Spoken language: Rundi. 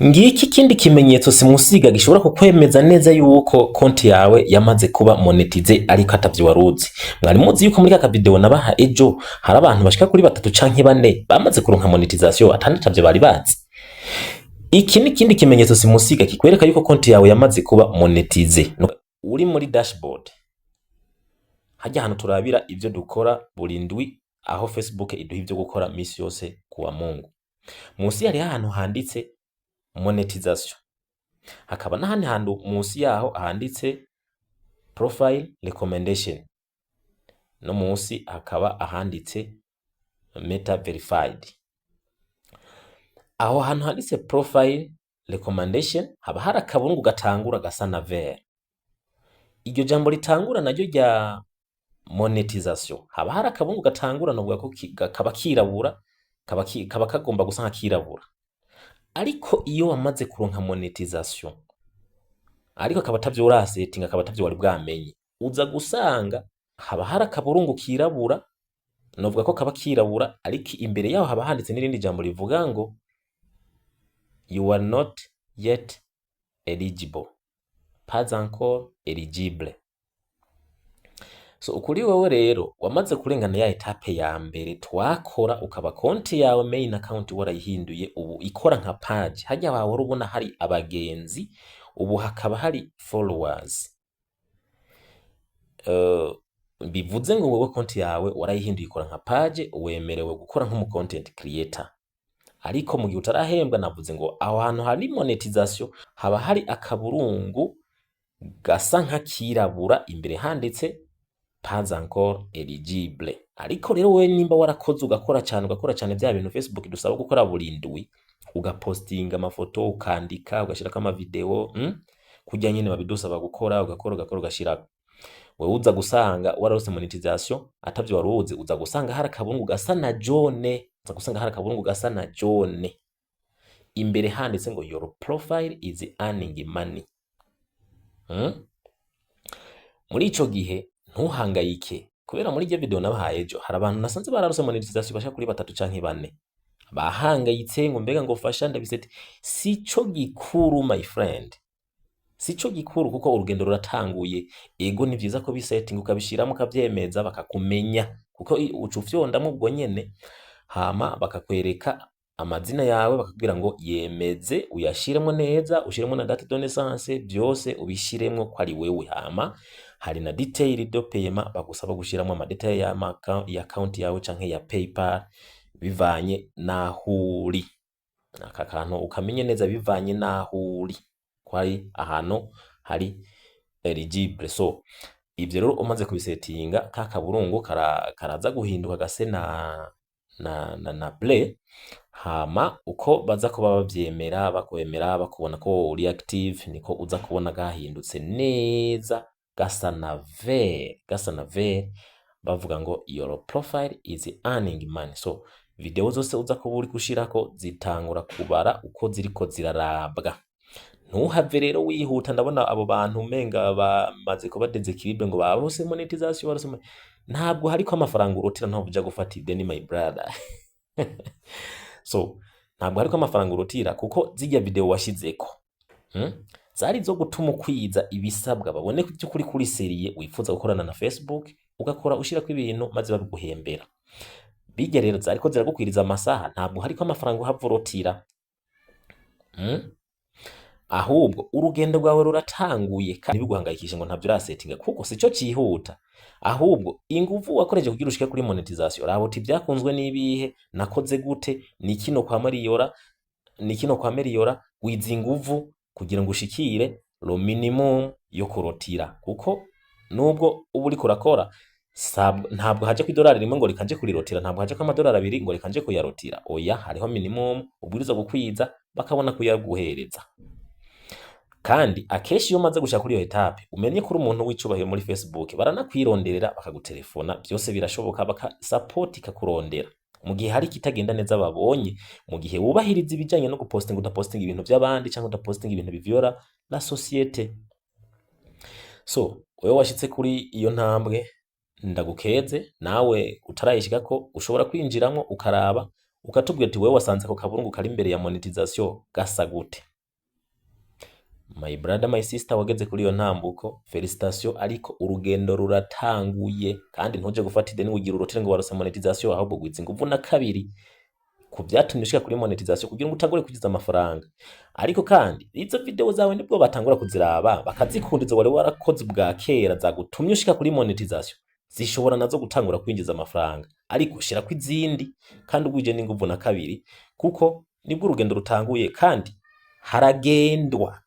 Ngiki ikindi kimenyetso simusiga gishobora kukwemeza neza yuko konti yawe yamaze kuba monétisée, ariko atavyo waruzi. Mwari muzi yuko muri kaka video nabaha ejo hari abantu bashika kuri batatu canke bane bamaze kuronka monétisation atandi atavyo bari bazi? Iki ni ikindi kimenyetso simusiga kikwereka yuko konti yawe yamaze kuba monétisée. Uri muri dashboard, hajya ahantu turabira ivyo dukora buri ndwi, aho Facebook iduha ivyo gukora misi yose kuwa Mungu. Munsi hariho ahantu handitse monétisation, hakaba n'ahandi hantu munsi yaho handitse profile recommendation, no munsi hakaba ahanditse Meta verified. Aho hantu handitse profile recommendation haba hari akaburungu gatangura gasa na vert. Iryo jambo ritangura naryo rya monétisation haba hari akaburungu gatangura, novuga ko kaba kirabura, kaba kagomba gusa nk'akirabura. Ariko iyo wamaze kuronka monétisation, ariko akaba atavyo urasetinga, akaba atavyo wari bwamenye, uza gusanga haba hari akaburungu kirabura, novuga ko kaba kirabura, ariko imbere yaho haba handitse n'irindi jambo rivuga ngo "You are not yet eligible", "pas encore éligible". So ukuri wewe rero wamaze kurengana ya étape ya mbere twakora, ukaba konti yawe main account warayihinduye, ubu ikora nka page. Hajya wahora ubona hari abagenzi, ubu hakaba hari followers. Bivuze ngo wewe konti yawe warayihinduye ikora nka page, wemerewe gukora nk'umu content creator. Ariko mu gihe utarahembwa, navuze ngo aho hantu hari monétisation haba hari akaburungu gasa nk'akirabura, imbere handitse "pas encore éligible". Ariko rero wewe nimba warakoze, ugakora cyane, ugakora cyane bya bintu Facebook dusaba gukora buri ndwi, ugapostinga amafoto, ukandika, ugashirako amavideo, Kurya nyene babidusaba gukora, ugakora, ugakora, ugashirako, wewe uza gusanga wararose monétisation atavyo wari uzi. Uza gusanga hari akabungu gasa na jaune, uza gusanga hari akabungu gasa na jaune, imbere handitse ngo "Your profile is earning money", Muri ico gihe ntuhangayike, kubera muri iryo video nabahaye ejo hari abantu nasanze bararose monétisation bashika kuri batatu canke bane bahangayitse ngo mbega ngo fasha ndabisete. Sico gikuru, my friend, sico gikuru, kuko urugendo ruratanguye. Ego, ni vyiza ko bisetting ukabishiramo, ukavyemeza, bakakumenya, kuko uca ufyondamwo ubwo nyene, hama bakakwereka amazina yawe, bakakubwira ngo yemeze, uyashiremo neza, ushiremo na date de naissance, byose ubishiremwo ko ari wewe. Hama hari na détails de paiement bagusaba gushiramo, ama détails ya account yawe canke ya PayPal, bivanye naho uri. Aka kantu ukamenye neza, bivanye naho uri, ko hari ahantu hari eligible. So ivyo rero umaze kubisetinga, ka kaburungu karaza guhinduka gase na bleu. Hama uko baza kuba bavyemera, bakwemera, bakubona ko uri active, niko uza kubona gahindutse neza gasa na vert, gasa na vert, bavuga ngo "Your profile is earning money". So video zose uza kuba uri gushirako zitangura kubara uko ziriko zirarabwa. Ntuhave rero wihuta. Ndabona abo bantu umenga bamaze kuba déséquilibré ngo barose monétisation, barose ntabwo hariko amafaranga urotira. Ntabwo uja gufata ideni, my brother. So ntabwo hariko amafaranga urotira, kuko zirya video washizeko, Zari zo gutuma ukwiza ibisabwa, babone ko by'ukuri kuri sérieux wifuza gukorana na Facebook, ugakora ushirako ibintu maze babiguhembera. Bijya rero zariko ziragukwiriza amasaha, ntabwo hariko amafaranga uhava urotira, Ahubwo urugendo rwawe ruratanguye, kandi ntibiguhangayikishe ngo ntabyo urasetinga, kuko sico cihuta. Ahubwo inguvu wakoresheje kugira ushike kuri monétisation, raba uti byakunzwe n'ibihe, nakoze gute, ni kino kwa mariyora, ni kino kwa meriyora. Wiza inguvu kugira ngo ushikire le minimum yo kurotira, kuko nubwo uba uriko urakora, ntabwo haje ku idolari rimwe ngo reka nje kurirotira, ntabwo haje ko amadolari 2 ngo reka nje kuyarotira. Oya, hariho minimum ubwirizwa gukwiza bakabona kuyaguhereza. Kandi akenshi iyo umaze gushika kuri iyo étape, umenye ko uri umuntu w'icubahiro muri Facebook, baranakwironderera, bakagutelefona, byose birashoboka, baka support ikakurondera mu gihe hari ikitagenda neza babonye, mu gihe wubahiriza ibijanye no gupostinga, udapostinga ibintu by'abandi cyangwa udapostinga ibintu biviyora la société. So wewe washitse kuri iyo ntambwe, ndagukeze. Nawe utarayishikako, ushobora kwinjiramwo ukaraba, ukatubwira ati wewe wasanze ako kaburungu kari imbere ya monétisation gasa gute? My brother, my sister, wageze kuri iyo ntambuko, félicitations, ariko urugendo ruratanguye. Kandi ntuje gufata ideni ugira urotire ngo warose monetization, ahubwo gwiza inguvu na kabiri ku vyatumye ushika kuri monetization kugira ngo utangure kwinjiza amafaranga. Ariko kandi izo video zawe nibwo batangura kuziraba bakazikunda, izo wari warakoze ubwa kera zagutumye ushika kuri monetization zishobora nazo gutangura kwinjiza amafaranga, ariko shirako izindi kandi ugwije n'inguvu na kabiri, kuko nibwo urugendo rutanguye kandi haragendwa.